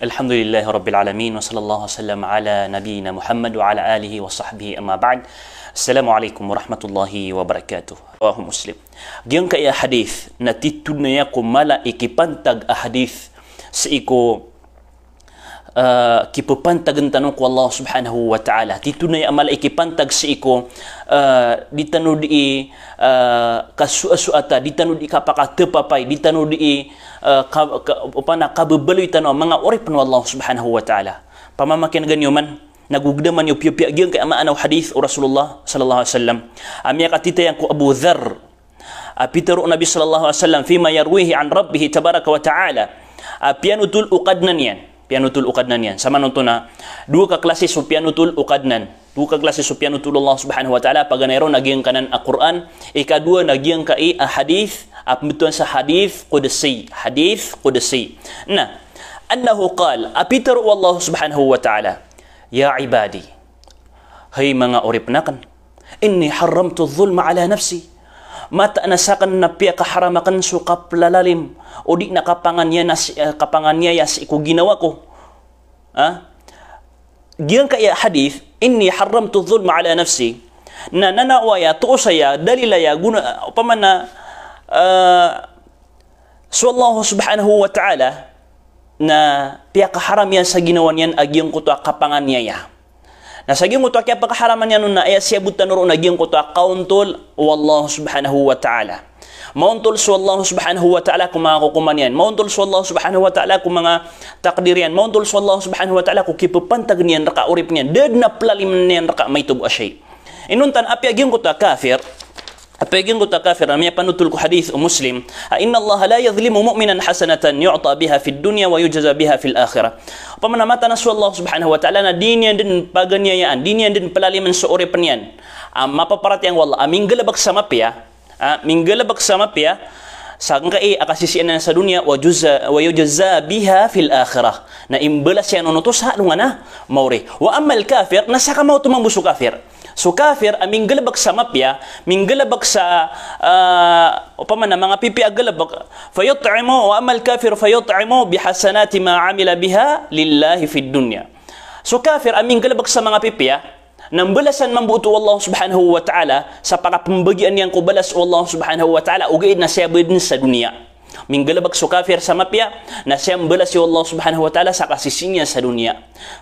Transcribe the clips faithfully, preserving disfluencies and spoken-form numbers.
Alhamdulillahi Rabbil Alamin, wa sallallahu wa sallam ala nabiyyina Muhammad wa ala alihi wa sahbihi, amma ba'd. Assalamu alaikum warahmatullahi wabarakatuh. Rawahu Muslim. Giyangkai a hadith, na titho na aya ko mala i kipantag a hadith sii ko, ah, kipepantagn tano ko Allah Subhanahu wa Ta'ala. Titho na aya a mala i kipantag sii ko, ah, di tano di, ah, kasoasoata, di tano di kapakatepapay, di tano di, ah, ka-, ka-, opama na kabebaloy tano a manga oripn o Allah Subhanahu wa Ta'ala. Pamamakin'ga niyo man, na gogdaman iyo piyapiya giyangkai a maana o hadith o Rasulullah sallallahu alaihi wasallam. A miyakatitayan ko Abu Dharr, a pitharo o Nabi sallallahu alaihi wasallam, fima yarwihi an Rabbihi tabaraka wa ta'ala. A piyanotol o Kadnan iyan. Piyanotol o Kadnan iyan. Samanoto na dowa ka klasi so piyanotol o Kadnan. Dowa ka klasi so piyanotol o Allah Subhanahu wa Ta'ala, paganay ron na giyangkanan a Qur'an, ikadowa na giyangkai a hadith, a pmbtowan sa hadith qudsi. Hadith qudsi. Na, annahu qal, a pitharo o Allah Subhanahu wa Ta'ala, "Ya ibadi, hay manga oripn akn, inni harramtu dhulma ala nafsi." Mataan a sakn na piyakaharam akn so kaplalalim, odi na kapanganiya na si-, eh, kapanganiyaya sii ko ginawa ko. Ha? Giyangkai a hadith, "Inni harramtu dhulma ala nafsi." Na, na, na, aya, toos aya, dalil aya, gona, opama na, eh, so Allah Subhanahu wa Ta'ala, na piyakaharam iyan sa ginawa niyan a giyangkoto a kapanganiyaya. Na sa giyangkoto a kiyapakaharaman iyan on na aya siyabot tano ron na giyangkoto a kaontol o Allah Subhanahu wa Ta'ala. Maontol so Allah Subhanahu wa Ta'ala ko manga kokoman iyan. Maontol so Allah Subhanahu wa Ta'ala ko manga takdir iyan. Maontol so Allah Subhanahu wa Ta'ala ko kipepantag niyan rka a oripn iyan. Da dn a plalimen iyan rka a maito bo a shay. Inonta na apiya giyangkoto a kafir, apiya giyangkoto a kafir, na miyapanotol ko hadith o Muslim, a, "Innallaha la yadhlimu mu'minan hasanatan yu'ta biha fid dunya wa yujza biha fil akhirah." Opama na mataan a so Allah Subhanahu wa Ta'ala na di niyan dn paganiyayaan, di niyan dn plalimen so oripn iyan a mapaparatiyaya ko Allah, a minggalbk sa mapiya, a minggalbk sa mapiya, sangkai a kasisii niyan sa doniya, wa juzza, wa yujza biha fil akhirah. Na imbalas iyan on oto sa alongan a maori. Wa ammal kafir, na sa kamaoto mambo so kafir. So kafir a minggalbk sa mapiya, minggalbk sa, ah, opama na manga pipiya a galbk, fayut'imu, wa ammal kafir fayut'imu bihasanati ma amila biha lillahi fid dunya. So kafir a minggalbk sa manga pipiya, na mbalasan mambo oto o Allah Subhanahu wa Ta'ala sa pakapmbagian iyan ko balas o Allah Subhanahu wa Ta'ala, ogaid na siyabed sa doniya. Minggalbk so kafir sa mapiya, na siyambalasi o Allah Subhanahu wa Ta'ala sa kasisii niyan sa doniya.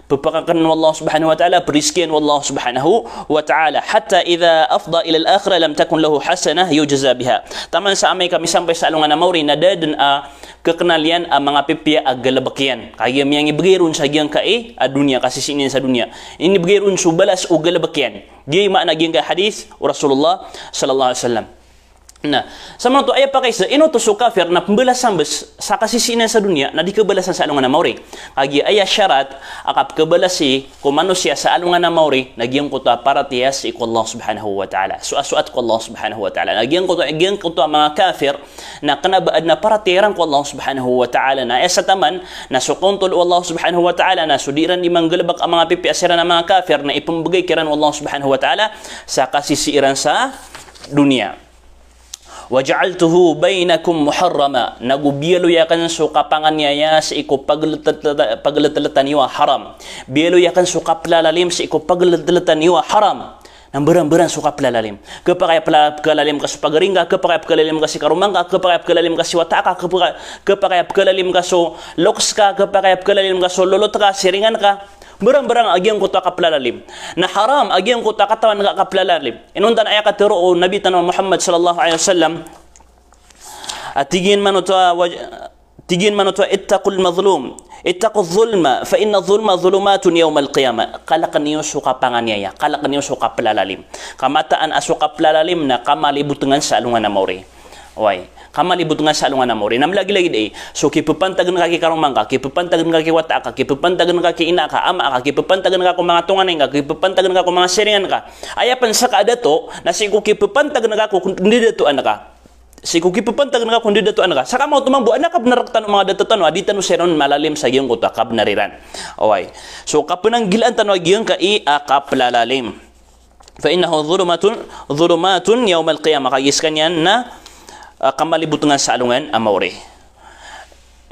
Pphakakn o Allah Subhanahu wa Ta'ala, prizkian o Allah Subhanahu wa Ta'ala. Hatta idha afda ila al-akhirah lam takun lahu hasanah yujza biha. Taman sa amay ka misampay sa alongan a maori na da dn a kknal iyan a manga pipiya a galbk iyan. Kagiya miyangibgay ron sa giyangkai a doniya, kasisii niyan sa doniya. Inibgay ron so balas o galbk iyan. Giya i maana giyangkai a hadith o Rasulullah sallallahu alaihi wasallam. Na, samanoto aya pakaiza, ino oto so kafir na pmbalasan bes sa kasisii niyan sa doniya, na di kabalasan sa alongan a maori. Kagiya aya sharat a kapkhabalasi ko manosiya sa alongan a maori, na giyangkoto a paratiyaya sii ko Allah Subhanahu wa Ta'ala. So, soasoat ko Allah Subhanahu wa Ta'ala. Na giyangkoto, giyangkoto a manga kafir, na kna ba adn a paratiyaya iran ko Allah Subhanahu wa Ta'ala. Na aya sa taman, na so kaontol o Allah Subhanahu wa Ta'ala, na so di iran di manggalbk a manga pipiya siran a manga kafir, na ipmbgay kiran o Allah Subhanahu wa Ta'ala sa kasisii iran sa doniya. "Wa ja'altuhu bainakum muharrama." Nago biyaloy akn so kapanganiyaya sii ko pagletleta-, pagletletan iyo a haram. Biyaloy akn so kaplalalim sii ko pagletletan iyo a haram. Na mbarambaran so kaplalalim. Khapakay a pla-, pkhalalim ka so pagari ngka, khapakay a pkhalalim ka si karoma ngka, khapakay a pkhalalim ka si wata ka, khapakay, khapakay a pkhalalim ka so loks ka, khapakay a pkhalalim ka so lolot ka, siringan ka. Mbarambarang a giyangkoto a kaplalalim. Na haram a giyangkoto a katawan ka a kaplalalim. Inonta na aya katharo o Nabi tano a Muhammad sallallahu alaihi wasallam, a tig iyan manoto a waj-, tig iyan manoto a, "Ittaqul mazlum, ittaquz zulma, fa inna zulma zulumatun yawmal qiyamah." Kalkn iyo so kapanganiyaya, kalkn iyo so kaplalalim. Ka mataan a so kaplalalim na kamalibotngan sa alongan a maori. Oway, kamalibotngan sa alongan a maori. Na mlagilagid i, so kipphantagn ka ki karoma ngka, kipphantagn ka ki wata ka, kipphantagn ka ki ina ka, ama ka, kipphantagn ka ko manga tonganay ngka, kipphantagn ka ko manga siringan ka. Aya pn sa kadato, na sii ko kipphantagn ka ko ndadatoan ka. Sii ko kipphantagn ka ko ndadatoan ka. Sa kamaoto mambo a na kabnar tano manga dato tano, a di tano siran on malalim sa giyangkoto a kabnar iran. Oway. So kapnanggilaan tano a giyangkai a kaplalalim. Fa innahu zulumatun, zulumatun yawmal qiyamah. Kagiya skaniyan na, ah, kamalibotngan sa alongan a maori.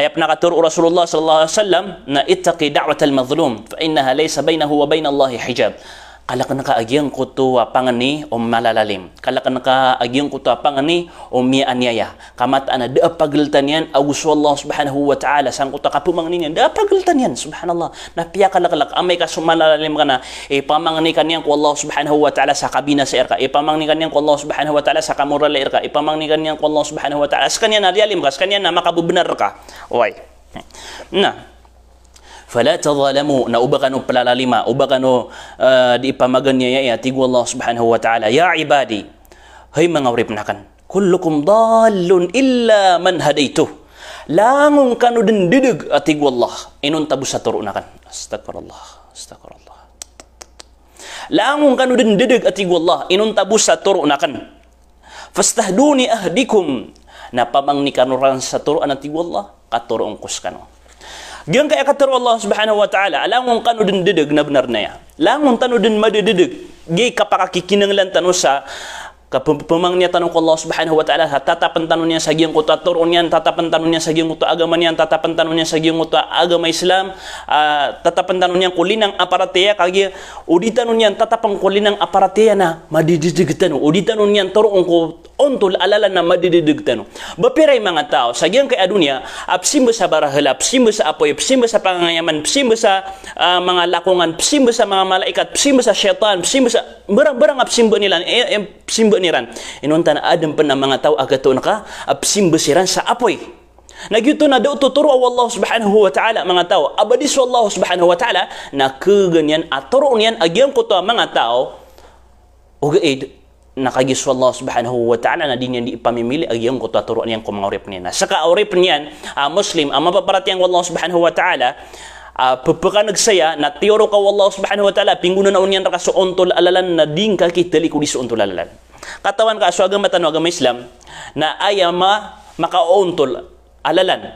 Aya pn a katoro o Rasulullah sallallahu alaihi wasallam na, "Ittaqi da'watal mazlum, fa innaha laysa bainahu wa bainallahi hijab." Kalkn ka a giyangkoto a pangni o malalalim. Kalkn ka a giyangkoto a pangni o miyaaniyaya. Ka mataan a da a pagltan iyan ago so Allah subhanahu wa ta'ala, sangkoto a kapmangni niyan, da a pagltan iyan, subhanallah. Na piyakalklk, amay ka so malalalim ka na, ipamangni ka niyan ko Allah subhanahu wa ta'ala sa kabinasai rka, ipamangni ka niyan ko Allah subhanahu wa ta'ala sa kamoralai rka, ipamangni ka niyan ko Allah subhanahu wa ta'ala, skaniyan na liyalim ka, skaniyan na makababnar rka. Oway. Na, fala tadhalamu, na oba kano plalalima, oba kano, eh, di pamaganiyaya, tig o Allah subhanahu wa ta'ala, "Ya ibadi," hay manga oripn akn, "kullukum dallun illa man hadaytuh." Langon kano dn ddg, a tig o Allah, inonta bo sa toroon akn. Astaghfirullah, astaghfirullah. Langon kano dn ddg, a tig o Allah, inonta bo sa toroon akn. "Fastahduni ahdikum." Na pamangni kano rakn sa toroan, a tig o Allah, ka toroon ko skano. Giyangkaya katoro o Allah subhanahu wa ta'ala, langon kano dn ddg, na bnar na aya. Langon tano dn madddg, giya kapakakikinanglan tano sa kapm-, pamangniya tano ko Allah subhanahu wa ta'ala, sa tatapn tano niyan sa giyangkoto a toroon iyan, tatapn tano niyan sa giyangkoto a agama niyan, tatapn tano niyan sa giyangkoto a agama Islam, ah, tatapn tano niyan ko linang a paratiyaya, kagiya o di tano niyan tatapn ko linang a paratiyaya na madddg tano, o di tano niyan toroon ko ontol a lalan na madddg tano. Ba pira i manga taw sa giyangkaya doniya a pzimba sa barahala, pzimba sa apoy, pzimba sa pangangayaman, pzimba sa, ah, manga lakongan, pzimba sa manga malaikat, pzimba sa shaytan, pzimba sa barang-barang a pzimba niran, eh, eh, pzimba niran. Inonta na adn pn a manga taw a gatoon ka a pzimba siran sa apoy. Na giyoto na da oto toroa o Allah subhanahu wa ta'ala, manga taw. A ba di so Allah subhanahu wa ta'ala, na khaganiyan a toroon iyan a giyangkoto a manga taw, ogaid na kagiya so Allah subhanahu wa ta'ala na di niyan di ipamimili a giyangkoto a toroan iyan ko manga oripn iyan. Na ska a oripn iyan a Muslim a mapaparatiyaya ko Allah subhanahu wa ta'ala, a pphakanagsaya na tiyoro ka o Allah subhanahu wa ta'ala, pinggonanaon iyan rka so ontol a lalan na di ngka kitalikodi so ontol a lalan. Katawan ka so agama tano a agama Islam na aya ma-, makaoontol a lalan.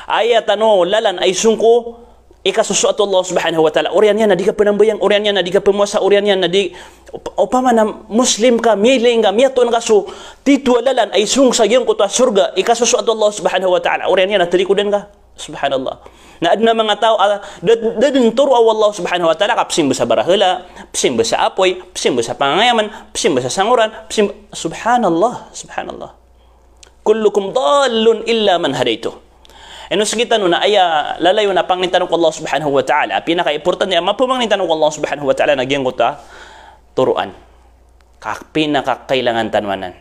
Aya tano lalan a isong ko ikasosoat o Allah subhanahu wa ta'ala. Oriyan iyan na di ka pnambayang, oriyan iyan na di ka pmowasa, oriyan iyan na di, op-, opama na Muslim ka, miyailay ngka, miyatoon ka so tito a lalan a isong sa giyangkoto a sorga, ikasosoat o Allah subhanahu wa ta'ala. Oriyan iyan na talikodan ka. Subhanallah. Na adn a manga taw a da, da dn toroa o Allah subhanahu wa ta'ala ka pzimba sa barahala, pzimba sa apoy, pzimba sa pangangayaman, pzimba sa sangoran, pzimba, subhanallah, subhanallah. "Kullukum dallun illa man hadaytuh." Ino sktano na aya lalayon a pangnin tano ko Allah subhanahu wa ta'ala, a pinakaimportante a mapmangnin tano ko Allah subhanahu wa ta'ala na giyangkoto a toroan. Ka pinakakailangan tano anan.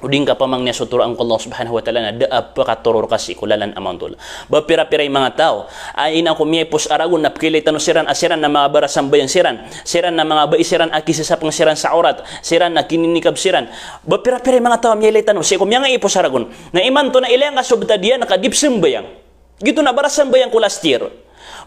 O di ngka pamangniya so toroan ko Allah subhanahu wa ta'ala na da a pkatoro rka sii ko lalan a maontol. Ba pira-pira i manga taw a ino ko miyaipos a ragon na pkailay tano siran a siran na manga barasambayang siran, siran na manga bai siran a kisasapng siran sa awrat, siran na kininikab siran. Ba pira-pira i manga taw a miyailay tano sii ko miyangaipos a ragon. Na imanto na ilay angka so btad iyan ka di pzambayang. Giyoto na barasambayang ko last year.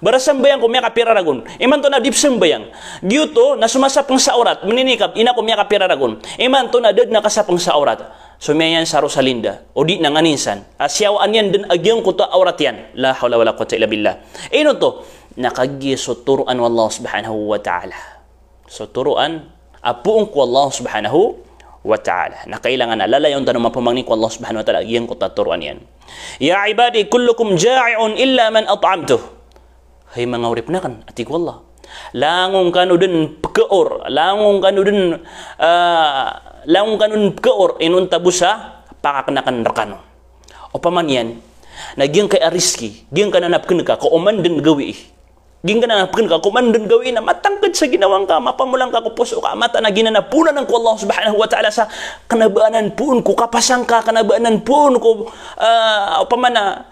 Barasambayang ko miyakapira ragon. Imanto na di pzambayang. Giyoto na somasapng sa awrat, mninikab, ino ko miyakapira ragon. Imanto na da dn a kasapng sa awrat. Somiyayan sa Rosalinda, o di na nganin san. A siyawaan iyan dn a giyangkoto a awrat iyan. La hawla wala quwwata illa billah. Ino oto, na kagiya so toroan o Allah subhanahu wa ta'ala. So toroan a poon ko Allah subhanahu wa ta'ala. Na kailangan a lalayon tano mapmangni ko Allah subhanahu wa ta'ala a giyangkoto a toroan iyan. "Ya ibadi kullukum ja'i'un illa man at'amtuh." Hay manga oripn akn, a tig o Allah. Langon kano dn pkaor, langon kano dn, ah, langon kano dn pkaor, inonta bo sa pakakn akn rkano. Opama niyan na giyangkaya rizki, giyangkanan a pkn ka ko oman dn gawii. Giyangkanan a pkn ka ko oman dn gawii na matangkd sa ginawa ngka, mapamolang ka ko poso ka, mataan a giyanan a poonan ko Allah subhanahu wa ta'ala sa kna ba anan poon ko kapasang ka, kna ba anan poon ko, ah, opama na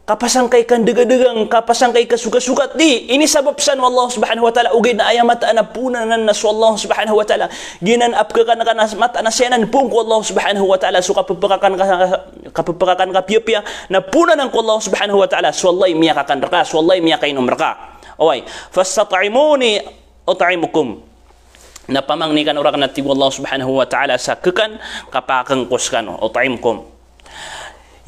kapasang ka i kandgdgang, kapasang ka i kasokasokat. Di, inisabap san o Allah subhanahu wa ta'ala, ogaid na aya mataan a poonan na so Allah subhanahu wa ta'ala. Giyanan a pkakan ka na mataan a siyanan poon ko Allah subhanahu wa ta'ala so kapphakakan ka, kapphakakan ka piyapiya, na poonan ko Allah subhanahu wa ta'ala, so Allah i miyakakan rka, so Allah i miyakainom rka. Oway, "Fastat'imuni ut'imkum." Na pamangni kano rakn, a tig o Allah subhanahu wa ta'ala, sa kkan, ka pakn ko skano, ut'imkum.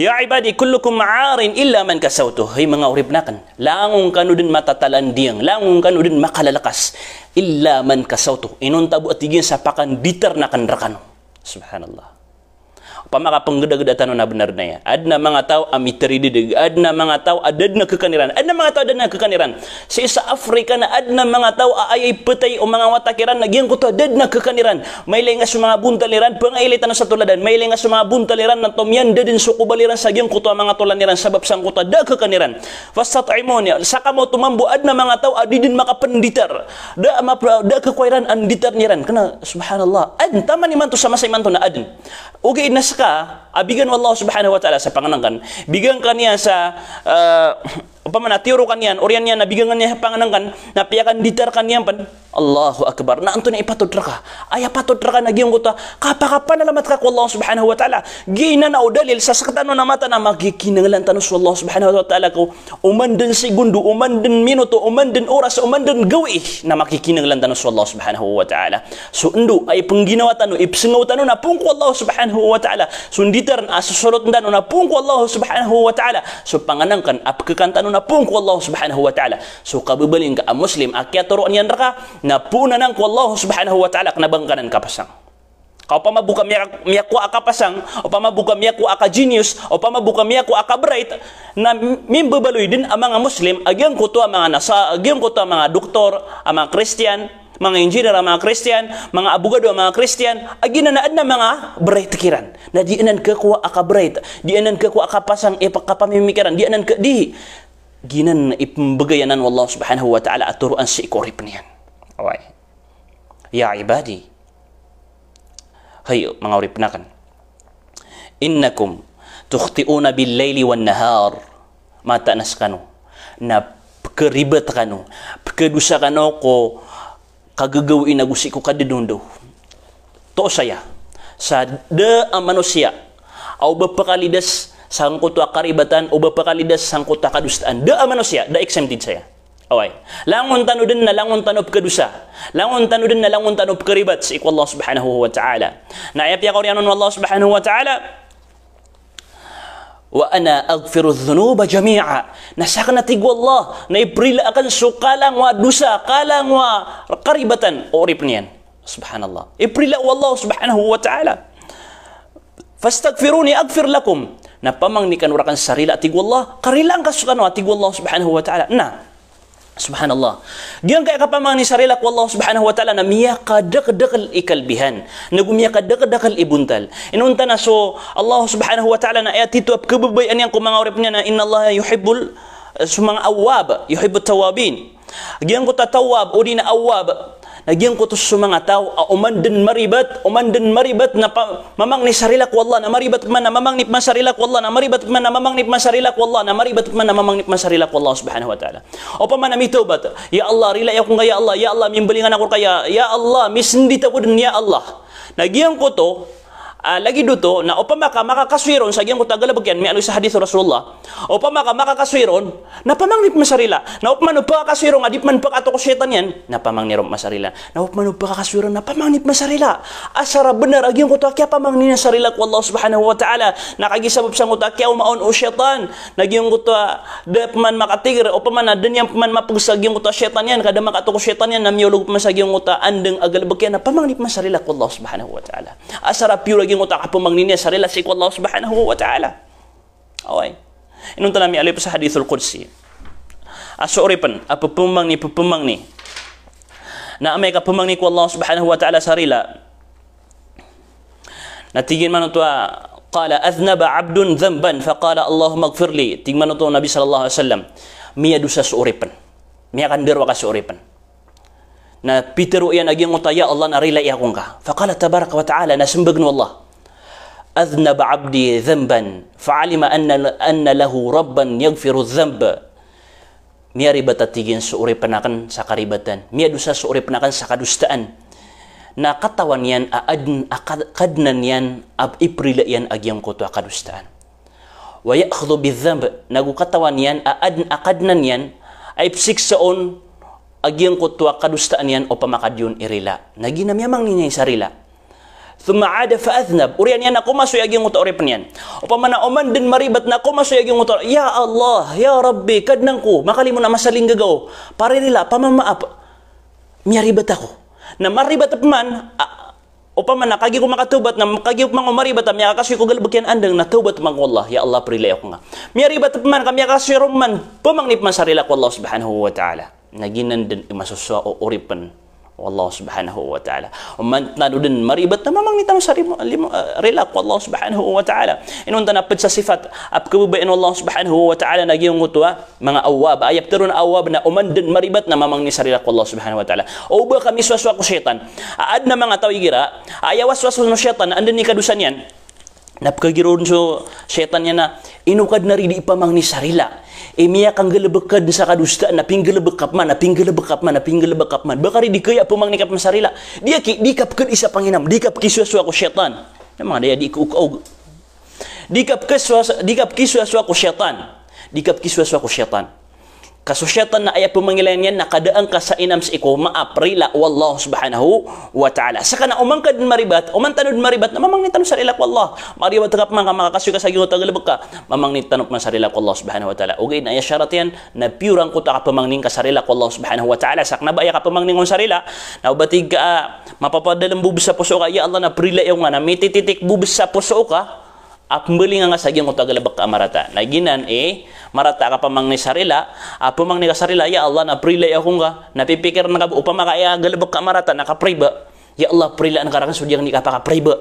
"Ya ibadi kullukum 'arin illa man kasawtuh." Hay manga oripn akn, langon kano dn matatalandiyang, langon kano dn makalalkas, illa man kasawtuh. Inonta bo, a tig iyan, sa pakanditarn akn rkano. Subhanallah. Opama ka pnggdagda tano na bnar na aya. Adn a manga taw a miterididg. Adn a manga taw a da dn a kkan iran. Adn a manga taw a da dn a kkan iran. Sii sa Afrika na adn a manga taw a aya ipatay o manga watak iran na giyangkoto a da dn a kkan iran. Mailay nga so manga bontal iran, pngailay tano sa toladan. Mailay nga so manga bontal iran na tomiyandad dn so kobal iran sa giyangkoto a manga tolan iran sabap sangkoto a da a kkan iran. Fastat'imuni, sa kamaoto mambo adn a manga taw a di dn makapnditar. Da a map-, da a kkowa iran a nditarn iran. Kna, subhanallah. Adn, taman imanto sa masa imanto na adn. Ogaid na ska a bigan o Allah subhanahu wa ta'ala sa pangnngkn. Bigan ka niyan sa, eh, opama na tiyoro ka niyan, oriyan iyan na bigan ka niyan sa pangnngkn, na piyakanditar ka niyan pn. Allahu Akbar. Na antonaa i patot rka? Aya patot rka na giyangkoto a kapakapanalamat ka ko Allah subhanahu wa ta'ala. Giyanan a o dalil sa sktano na mata na magikinanglan tano so Allah subhanahu wa ta'ala ko oman dn segundo, oman dn minuto, oman dn oras, oman dn gawii na magikinanglan tano so Allah subhanahu wa ta'ala. So ndo a ipngginawa tano, ipsngaw tano na poon ko Allah subhanahu wa ta'ala. So nditarn a sosorotn tano na poon ko Allah subhanahu wa ta'ala. So pangnngkn a pkkan tano na poon ko Allah subhanahu wa ta'ala. So kababaling ka a Muslim a kiyatoroan iyan rka na poon anan ko Allah subhanahu wa ta'ala, kna ba ngka anan kapasang. Ka opama bo ka miya-, miyakowa a kapasang, opama bo ka miyakowa a ka-genius, opama bo ka miyakowa a ka-bright, na mimbabaloy dn a manga Muslim a giyangkoto a manga nasa-, a giyangkoto a manga doktor a manga Kristiyan, manga engineer a manga Kristiyan, manga abogado a manga Kristiyan, a giyanan na adn a manga bright kiran. Na di anan khakowa a ka-bright, di anan khakowa a kapasang i kapamimikiran, di anan kha-, di. Giyanan i pmbgay anan o Allah subhanahu wa ta'ala a toroan sii ko oripn iyan. Oway. Ya ibadi. Hay manga oripn akn. Innakum tukhti'una bil-layli wan-nahar. Mataan a skano na pkharibat kano, pkhadosa kano ko kagagawii nago sii ko kadadondaw. Toos aya sa da a manosiya a o ba pkhalidas sangkoto a karibatan, o ba pkhalidas sangkoto a kadosaan. Da a manosiya, da exempted saya. Oway. Langon tano dn na langon tano pkhadosa. Langon tano dn na langon tano pkharibat sii ko Allah subhanahu wa ta'ala. Na aya piyakaoriyan on o Allah subhanahu wa ta'ala, "Wa ana aghfiru dhunuba jami'a." Na sakn, a tig o Allah, na iprila akn so kalangowa a dosa, kalangowa a karibatan o oripn iyan. Subhanallah. Iprila o Allah subhanahu wa ta'ala. "Fastaghfiruni aghfir lakum." Na pamangni kano rakn sa rila, a tig o Allah, karilaan ka skano, a tig o Allah subhanahu wa ta'ala. Na, subhanallah. Giyangkaya kapamangni sa rila ko Allah subhanahu wa ta'ala na miyakadakdakl i kalbihan. Nago miyakadakdakl i bontal. Inonta na so Allah subhanahu wa ta'ala na aya tito a pkhababayaan iyan ko manga oripn iyan na, "Innallaha yuhibbul," eh, so manga awwab, "yuhibbut tawwabin." Giyangkoto a tawwab, odi na awwab. Na giyangkoto so manga taw a oman dn maribat, oman dn maribat na pa-, mamangni sa rila ko Allah, na maribat pman na mamangni pman sa rila ko Allah, na maribat pman na mamangni pman sa rila ko Allah, na maribat pman na mamangni pman sa rila ko Allah subhanahu wa ta'ala. Opama na mitawbat, "Ya Allah, rilai ako ngka, ya Allah, ya Allah, mimbalingan ako rka, ya, ya Allah, misndit ako dn, ya Allah." Na giyangkoto, ah, lagid oto, na opama ka makakasoy ron sa giyangkoto a galbk iyan, miyaaloy sa hadith o Rasulullah. Opama ka makakasoy ron, na pamangni pman sa rila. Na opama na pkhakasoy ron a di pman pkhatokaw o shaytan iyan, na pamangni ron pman sa rila. Na opama na pkhakasoy ron, na pamangni pman sa rila. Asar a bnar a giyangkoto a kiyapamangni niyan sa rila ko Allah subhanahu wa ta'ala. Na kagiya sabap sangkoto a kiyaoma on o shaytan. Na giyangkoto a da pman makatigr, opama na da niyan pman mapgsa giyangkoto a shaytan iyan, ka da makatokaw o shaytan iyan, na miyaolog pman sa giyangkoto a andang a galbk iyan, na pamangni pman sa rila ko Allah subhanahu wa ta'ala. Asar a piyor a giyangkoto a kapamangni niyan sa rila sii ko Allah subhanahu wa ta'ala. Oway. Inonta na miyaaloy pn sa hadithul qudsi a so oripn a pphamangni, pphamangni. Na amay ka phamangni ko Allah subhanahu wa ta'ala sa rila, na tig iyan man oto a, qala, "Adhnaba abdun dhanban, faqala, Allahumma ighfir li." Tig man oto o Nabi sallallahu alaihi wasallam, miyadosa so oripn. Miyakandarowaka so oripn. Na pitharo iyan a giyangkoto a, "Ya Allah, na rilai ako ngka." Faqala tabaraka wa ta'ala, na smbag o Allah, "Adhnaba abdi dhanban, fa'alima anna, anna lahu rabban yaghfiru dhanb." Miyaribat, a tig iyan, so oripn akn sa karibatan. Miyadosa so oripn akn sa kadosaan. Na katawan iyan a adn a kad-, Kadnan iyan a iprila iyan a giyangkoto a kadosaan. Wa ya'khudhu bidh-dhanb, nago katawan iyan a adn a Kadnan iyan a ipsiksa on a giyangkoto a kadosaan iyan opama ka di on irila. Na giyanan a miyamangni niyan sa rila. Thumma 'ada fa adhnab. Oriyan iyan na komasoy a giyangkoto a oripn iyan. Opama na oman dn maribat na komasoy a giyangkoto a, "Ya Allah, ya Rabbi, Kadnan ko, makalimo na masa a linggagaw. Paririla, pamamaap. Miyaribat ako." Na maribat pman, a, Opama na kagiya ko makatawbat na, kagiya ko manga maribat a miyakakasoy ko galebek iyan andang na tawbat man ko Allah, ya Allah, prilai ako nga. Miyaribat pman ka miyakasoy ron man, pamangni pman sa rila ko Allah subhanahu wa ta'ala. Na giyanan den i masosowa o oripen o Allah subhanahu wa ta'ala. Oman tano den maribat na mamangni tano sa rimo-, limo-, ah, rila ko Allah subhanahu wa ta'ala. Inonta na ped sa sifat a pekebabayaan o Allah subhanahu wa ta'ala na giyangkoto a manga awwab. Aya petero na awwab na oman den maribat na mamangni sa rila ko Allah subhanahu wa ta'ala. O ba ka misowasowa ko shaytan. A aden a manga taw igira, aya waswas o shaytan, anda den i kadosa niyan. Na pekagiraw den so shaytan iyan na, ino ka den ari di ipamangni sa rila. I miyakanggalebek ka den sa kadosa na pinggalebek ka pman, na pinggalebek ka pman, na pinggalebek ka pman. Ba ka ari di kaya pamangni ka pman sa rila. Di aki, di ka peked isa panginam, di ka pekisowasowa ko shaytan. Na manga daya di ko ukaog. Di ka pekisowa-, di ka pekisowasowa ko shaytan. Di ka pekisowasowa ko shaytan. Ka so shaytan na aya pemangilayan iyan na kadaan ka sa inam sii ko maap, rila o Allah subhanahu wa ta'ala. Seka na oman ka den maribat, oman tano den maribat, na mamangni tano sa rila ko Allah. Maribat ka pman ka makakasoy ka sa giyangkoto a galebek ka, mamangni tano pman sa rila ko Allah subhanahu wa ta'ala. Ogaid na aya sharat iyan, na pure angkoto a kapamangni ngka sa rila ko Allah subhanahu wa ta'ala. Seka na ba aya kapamangni ngka sa rila, na o ba tig ka, ah, mapapadalem bo bes sa poso ka, ya Allah, na prilai ako nga, na mitititik bo bes sa poso ka, a pembalingan ka sa giyangkoto a galebek ka a marata. Na giyanan i marata a kapamangni sa rila, a pamangni ka sa rila, ya Allah, na prilai ako nga, na pipikiren ka bo, opama ka aya galebek ka a marata na kapriba. Ya Allah, prilaan ka raken so di ako di kapakapriba.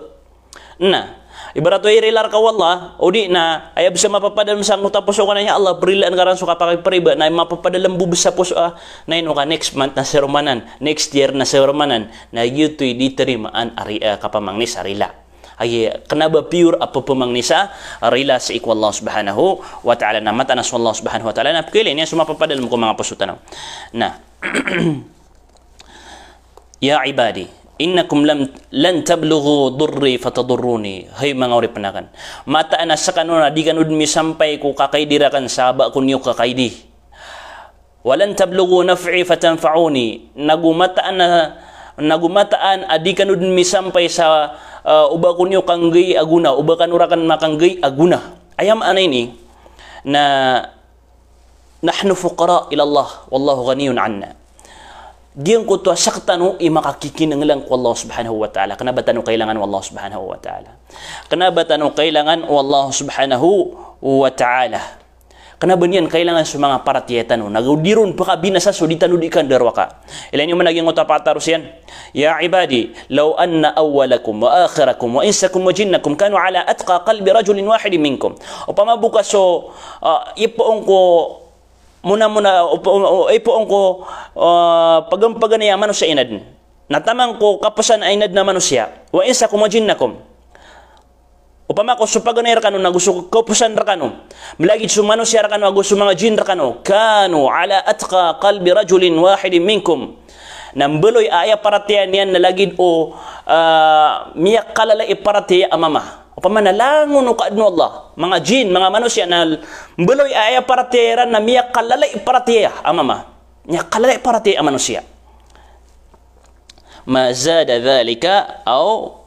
Na, ibarat o irila reka o Allah, o di na, aya bes a mapapadalem sangkoto a poso ka na, ya Allah, prilaan ka raken so kapakapriba, na mapapadalem bo bes sa poso a, na ino ka next month na seromanan, next year na seromanan, na giyoto i di tarimaan a ri-, eh, kapamangni sa rila. Aya, kena ba pure a pepamangni sa rila sii ko Allah subhanahu wa ta'ala, na mataan a so Allah subhanahu wa ta'ala na pekeilay niyan so mapapadalem ko manga poso tano. Na, ya ibadi, innakum lam, lan tablughu durri fatadurruni. Hay manga oripen aken. Mataan a sekano na di kano den misampay ko kakaidi raken sa ba ko niyo kakaidi. Wa lan tablughu naf'i fatanfa'uni. Nago mataan a, nago mataan a di kano den misampay sa, ah, o ba ko niyo kanggay a gona, o ba kano raken makanggay a gona. Aya maana ini na nahnu fuqara ila Allah, wallahu ghaniyun anna. Giyangkoto a sektano i makakikinanglan ko Allah subhanahu wa ta'ala. Kena ba tano kailangan o Allah subhanahu wa ta'ala. Kena ba tano kailangan o Allah subhanahu wa ta'ala. Kena ba niyan kailangan so manga paratiyaya tano. Nago di ron pakabinasa so di tano di kandarowaka. Ilay niyo man a giyangkoto a pataros iyan. Ya ibadi, law anna awwalakum wa akhirakum wa insakum wa jinnakum kanu ala atqa qalbi rajulin wahidin minkum. Opama bo ka so, ah, ipoon ko mona-mona, op-, op-, ipoon ko, ah, pagan-paganay a manosiya inadn. Na taman ko kaposan a inadn a manosiya. Wa insakum wa jinnakum. Opama ko so paganay rekano, nago so kaposan rekano. Malagid so manosiya rekano, ago so manga jin rekano. Kanu ala atqa qalbi rajulin wahidin minkum. Na mbaloy a aya paratiyaya niyan na lagid o, ah, miyakalalai paratiyaya a mama. Opama na langon o kaadn o Allah. Manga jin, manga manosiya na mbaloy a aya paratiyaya iran na miyakalalai paratiyaya a mama. Miyakalalai paratiyaya a manosiya. Ma zada dhalika aw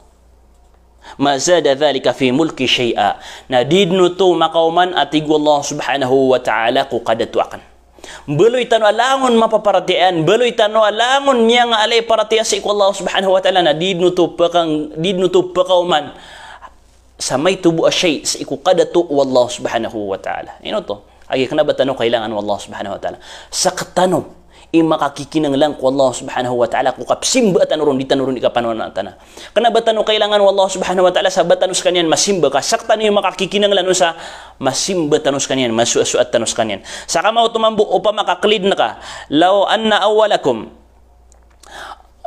Ma zada dhalika fi mulki shay'a. Na di dn oto makaoman a tig o Allah subhanahu wa ta'ala ko kadato akn. Mbaloy tano a langon mapaparatiyayaan, mbaloy tano a langon miyangaalay paratiyaya sii ko Allah subhanahu wa ta'ala, na di dn oto paka-, di dn oto pakaoman sa maito bo a shay sii ko kadato o Allah subhanahu wa ta'ala. Ino oto? Aya kna ba tano kailangan o Allah subhanahu wa ta'ala. Sktano i makakikinanglan ko Allah subhanahu wa ta'ala ko kapsimba tano ron, di tano ron di kapanoana tana. Kna ba tano kailangan o Allah subhanahu wa ta'ala sa ba tano skaniyan masimba ka, sktano i makakikinanglan on sa masimba tano skaniyan, masoasoat tano skaniyan. Sa kamaoto mambo opama ka klid nka, law anna awwalakum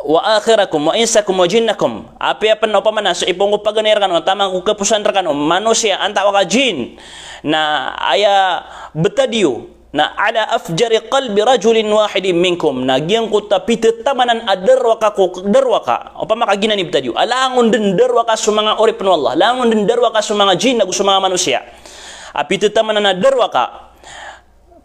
wa akhirakum wa insakum wa jinnakum. Apiya pn opama na so ipoon ko paganay rkano, taman ko kaposan rkano, manosiya antaa ka jin. Na aya btad iyo na ala afjari qalbi rajulin wahidin minkum. Na giyangkoto a pithatamanan a darowaka ko darowaka. Opama ka giyanan i btad iyo. A langon dn darowaka so manga oripn o Allah. Langon dn darowaka so manga jin ago so manga manosiya. A pithatamanan a darowaka.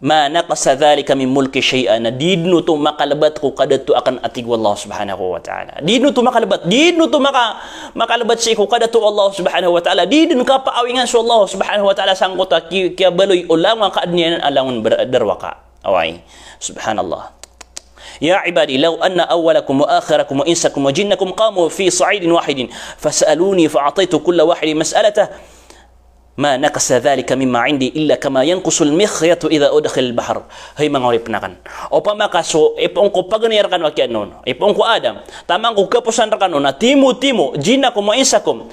Ma naqasa dhalika min mulki shay'a, na di dn oto makalbat ko kadato akn a tig o Allah subhanahu wa ta'ala. Di dn oto makalbat, di dn oto maka-, makalbat sii ko kadato o Allah subhanahu wa ta'ala. Di dn kapaawingan so Allah subhanahu wa ta'ala sangkoto a ki-, kiyabaloy o langon a kaadn iyan a langon ber-, darowaka. Oway. Subhanallah. يا عبادي لو أن أولكم وآخركم وإنسكم وجنكم قاموا في صعيد واحد فسألوني فأعطيت كل واحد مسألته ما نقص ذلك مما عندي إلا كما ينقص المخيط إذا أدخل البحر. Hay manga oripn akn. Opama ka so, ipoon ko pagni rkano a kiyaadn on. Ipoon ko Adam. Taman ko kaposan rkano na timo-timo, jinnakum wa insakum.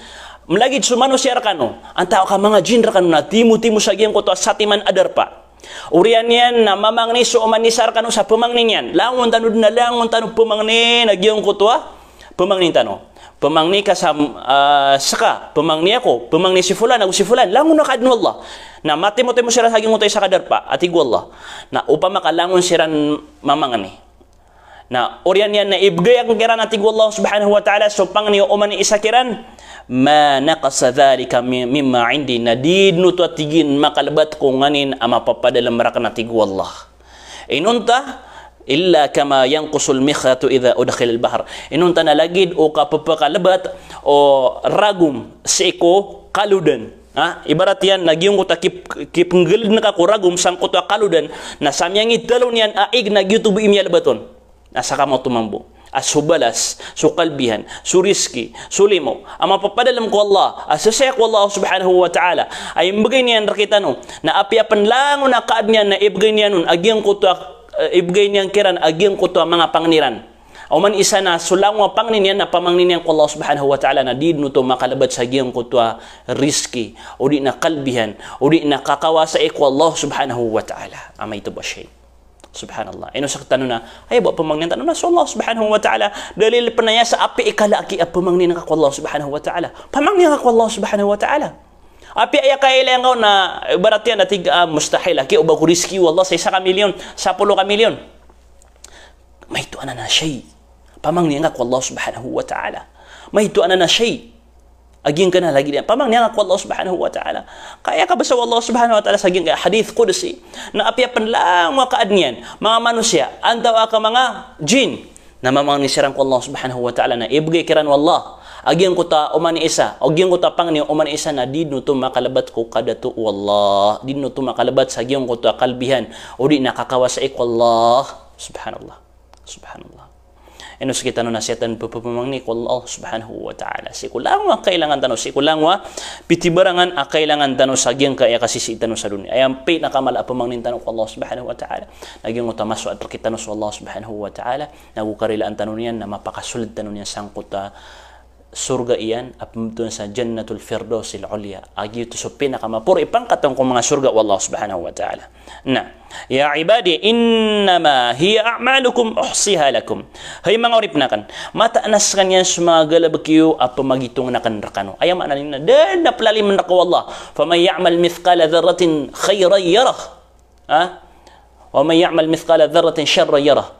Mlagid so manosiya rkano. Antaa ka manga jin rkano na timo-timo sa giyangkoto a satiman a darpa. Oriyan iyan na mamangni so oman i isa rkano sa pmangni niyan. Langon tano dn a langon tano pmangni na giyangkoto a pmangni tano. Pmangni ka sa, ah, ska, pmangni ako, pmangni si fulan, ago si fulan. Langon a kaadn o Allah. Na matimo-timo siran sa giyangkoto a isa ka darpa, a tig o Allah. Na opama ka langon siran mamangni. Na oriyan iyan na ibgay akn kiran, a tig o Allah subhanahu wa ta'ala, so pangni o oman i isa kiran, ma naqasa dhalika mi-, mimma indi, na di dn oto, a tig iyan, makalbat ko nganin a mapapadalm rakn, a tig o Allah. Inonta, illa kama yanqusul mikhyatu idha udkhilal bahr. Inonta na lagid o kapphakalbat o ragom sii ko kalodan. Ha? Ibarat iyan na giyangkoto a kip-, kipnggalbn ka ko ragom sangkoto a kalodan, na sa miyangitalo niyan a ig na giyoto bo i miyalbat on. Na saka mo oto mambo a so balas, so kalbihan, so rizki, so limo a mapapadalm ko Allah, a sesaya ko Allah subhanahu wa ta'ala a imbgay niyan rkitano, na apiya pn langon a kaadn iyan na ibgay niyan on a giyangkoto a, eh, ibgay niyan kiran a giyangkoto a manga pangni ran. Oman i isa na so langon a pangni niyan na pamangni niyan ko Allah subhanahu wa ta'ala, na di dn oto makalbat sa giyangkoto a rizki, o di na kalbihan, o di na kakawasai ko Allah subhanahu wa ta'ala. Amay oto bo a shay. Subhanallah. Ino sktano na, aya bo a pamangnin tano na so Allah subhanahu wa ta'ala. Dalil pn aya sa apiya i kala aki a pamangnin ka ko Allah subhanahu wa ta'ala. Pamangnin ka ko Allah subhanahu wa ta'ala. Apiya aya kailay ngka on na, ibarat iyan na tig a, ah, mustahil aki o ba ko rizki o Allah sa isa ka milyon, sapolo ka milyon. Maito anan a shay. Pamangnin ka ko Allah subhanahu wa ta'ala. Maito anan a shay. A giyangkanan a lagid iyan. Pamangnin ka ko Allah subhanahu wa ta'ala. Ka aya kabasa o Allah subhanahu wa ta'ala sa giyangkai a hadith qudsi. Na apiya pn langon a kaadn iyan. Manga manosiya, antaa ka manga jin. Na mamangni siran ko Allah subhanahu wa ta'ala na ibgay kiran o Allah a giyangkoto a oman i isa, o giyangkoto a pangni o oman i isa na di dn oto makalbat ko kadato o Allah. Di dn oto makalbat sa giyangkoto a kalbihan. O di na kakawasai ko Allah. Subhanallah. Subhanallah. Ino sktano na sii tano pphamangni ko Allah subhanahu wa ta'ala. Sii ko langon a kailangan tano, sii ko langon a pitibarangan a kailangan tano sa giyangkai a kasisii tano sa doniya. Aya pinakamala a pamangnin tano ko Allah subhanahu wa ta'ala. Na giyangkoto a masoat rkitano so Allah subhanahu wa ta'ala. Na go karilaan tano niyan na mapakasold tano niyan sangkoto a sorga iyan, a pmbtowan sa Jannatul Firdausil Ulya. A giyoto so pinakamaporo i pangkat ko manga sorga o Allah subhanahu wa ta'ala. Na, ya ibadi, innama hiya a'malukum uhsiha lakum. Hay manga oripn akn, mataan a skaniyan so manga galbk iyo a pmagitongn akn rkano. Aya maana niyan na da dn a plalimn rka o Allah. Faman ya'mal mithqala dharratin khayran yarah. Ha? Wa man ya'mal mithqala dharratin sharran yarah.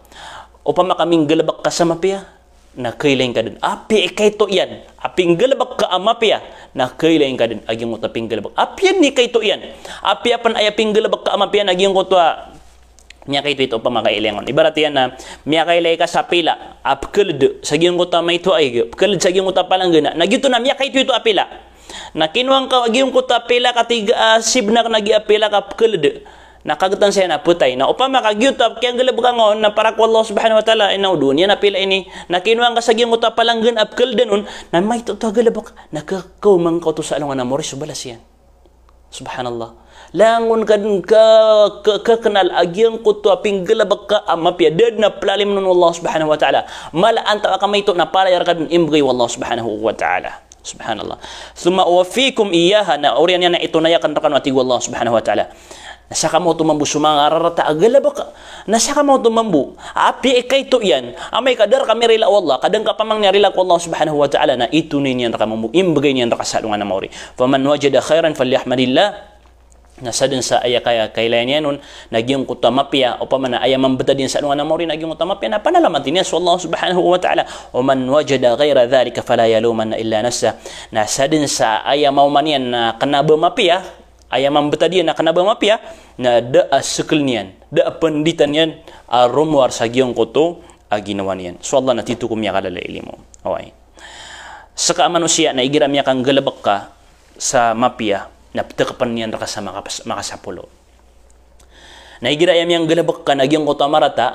Opama ka minggalbk ka sa mapiya, na khailay ngka dn. Apiya i kaito iyan a pinggalbk ka a mapiya, na khailay ngka dn a giyangkoto a pinggalbk. Apiya i kaito iyan. Apiya pn aya pinggalbk ka a mapiya na giyangkoto a miyakaitoito, opama ka ilay ngka on. Ibarat iyan na miyakailay ka sa pilak a pkld sa giyangkoto a maito a ig, pkld sa giyangkoto a palanggana. Na giyoto na miyakaitoito a pilak. Na kinowa ngka a giyangkoto a pilak a tig a, ah, sibn akn a giya pilak a pkld. Na kagtan saya na ptay. Na opama ka giyoto a kiyanggalbka ngka on na para ko Allah subhanahu wa ta'ala, ino, doon iyan a pilak ini. Na kinowa ngka sa giyangkoto a palanggana a pkld on, na maito oto a galbk. Na kakaoma ngka oto sa alongan a mori so balas iyan. Subhanallah. Langon ka dn ka, ka, kaknal a giyangkoto a pinggalbk ka a mapiya, da dn a plalimn on o Allah subhanahu wa ta'ala. Mala antaa ka maito na palaya rka dn imbgay o Allah subhanahu wa ta'ala. Subhanallah. Thumma uwaffikum iyyaha, na oriyan iyan na itonay akn rkano, a tig o Allah subhanahu wa ta'ala. Na saka mo oto mambo so manga rarata a galbk. Na saka mo oto mambo. Apiya i kaito iyan. Amay ka da rka mirila o Allah, ka da ngka pamangni a rila ko Allah subhanahu wa ta'ala, na itonay niyan rka mambo, imbgay niyan rka sa alongan a mori. Faman wajada khayran falyahmadillah. Na sadn sa aya kaya, kailay niyan on na giyangkoto a mapiya, opama na aya mambtad iyan sa alongan a mori na giyangkoto a mapiya, na panalamati niyan so Allah subhanahu wa ta'ala. Wa man wajada ghayra dhalika fala yalumanna illa nafsah. Na sadn sa aya maoma niyan na kna ba mapiya, aya mambtad iyan na kna ba mapiya, na da a skl niyan, da a pnditan iyan a romowar sa giyangkoto a ginawa niyan. So Allah na tito ko miyakalala i limo. Oway. Ska a manosiya na igira miyakanggalbk ka sa mapiya, na ptkpn iyan rka sa maka-, makasapolo. Na igira aya miyanggalbk ka na giyangkoto a marata,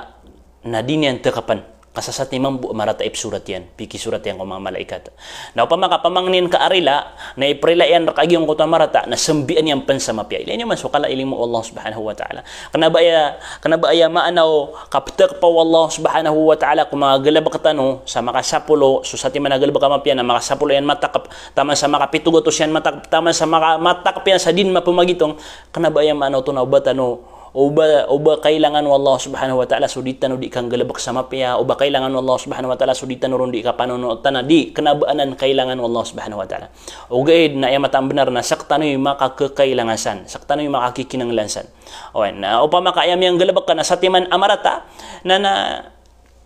Na di niyan tekepn. Ka sa satiman bo a marata i pesorat iyan, pikisorat iyan ko manga malaikat. Na opama ka pamangnin ka a rila, na iperila iyan reka giyangkoto a marata, na sambian iyan pen sa mapiya. Ilay niyo man so kala i limo o Allah subhanahu wa ta'ala. Kena ba aya, kena ba aya maana o kapetekepa o Allah subhanahu wa ta'ala ko manga galebek tano sa makasapolo, so satiman a galebek a mapiya na makasapolo iyan matakep, taman sa makapito gatos iyan matakep, taman sa maka-, matakep iyan sa di den mapemagitong. Kena ba aya maana oto na oba tano, oba, oba kailangan o Allah subhanahu wa ta'ala so di tano di kanggalebek sa mapiya, oba kailangan o Allah subhanahu wa ta'ala so di tano ron di kapanonotan a di, kena ba anan kailangan o Allah subhanahu wa ta'ala. Ogaid na aya mataan a benar na sektano i makakekailangan san, sektano i makakikinanglan san. Owen, na opama ka aya miyanggalebek ka na satiman a marata, na, na,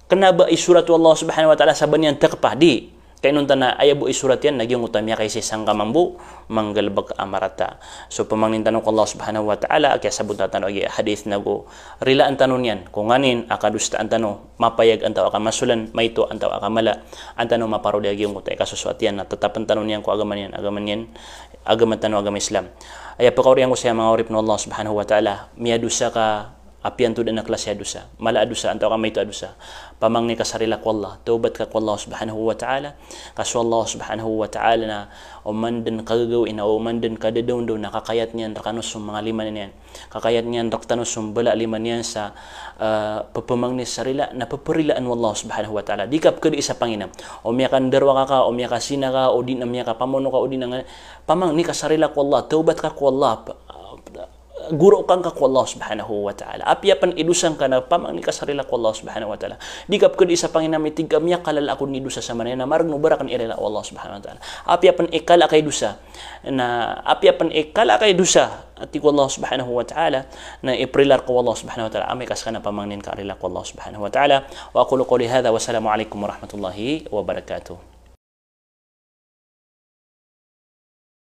kena ba isorat o Allah subhanahu wa ta'ala sa ba niyan tekepa, di. Ka inonta na aya bo isorat iyan, na giyangkoto a miyakaisa i sangka mambo manggalebek a marata. So pamangnin tano ko Allah subhanahu wa ta'ala, a kiyasabota tano a giya hadith nago rilaan tano niyan ko nganin a kadosaan tano, mapayag antaa ka masolan, maito antaa ka mala, an tano maparodi a giyangkoto a ikasosoat iyan, na tetapen tano niyan ko agama niyan, agama niyan, agama tano, agama Islam. Aya pekaoriyan ko saya manga oripen o Allah subhanahu wa ta'ala, miyadosa ka, apiya anto den a klasi a dosa, mala a dosa, antaa ka maito a dosa, pamangni ka sa rila ko Allah, tawbat ka ko Allah subhanahu wa ta'ala, ka so Allah subhanahu wa ta'ala na oman den kagagawii na oman den kadadawndaw na kakayat niyan rekano so manga lima niyan, kakayat niyan rektano so mbala a lima niyan sa, eh, pepemangni sa rila, na peperilaan o Allah subhanahu wa ta'ala. Di ka pekedi sa panginam. O miyakandarwa ka ka, o miyakasina ka, o di na miyakapamono ka, o di na nga-, pamangni ka sa rila ko Allah, tawbat ka ko Allah, pa-, gorokan ka ko Allah subhanahu wa ta'ala. Apiya pen i dosa ngka na pamangni ka sa rila ko Allah subhanahu wa ta'ala. Di ka pekedi sa panginam i tig ka miyakalala ako ni dosa sa manaya na mareg no ba raken i rila o Allah subhanahu wa ta'ala. Apiya pen i kala ka i dosa, na apiya pen i kala ka i dosa, a tig o Allah subhanahu wa ta'ala, na iperila reka o Allah subhanahu wa ta'ala, amay ka sekaniyan pamangnin ka a rila ko Allah subhanahu wa ta'ala. Wa aqulu qawli hadha, wassalamu alaikum warahmatullahi wabarakatuh.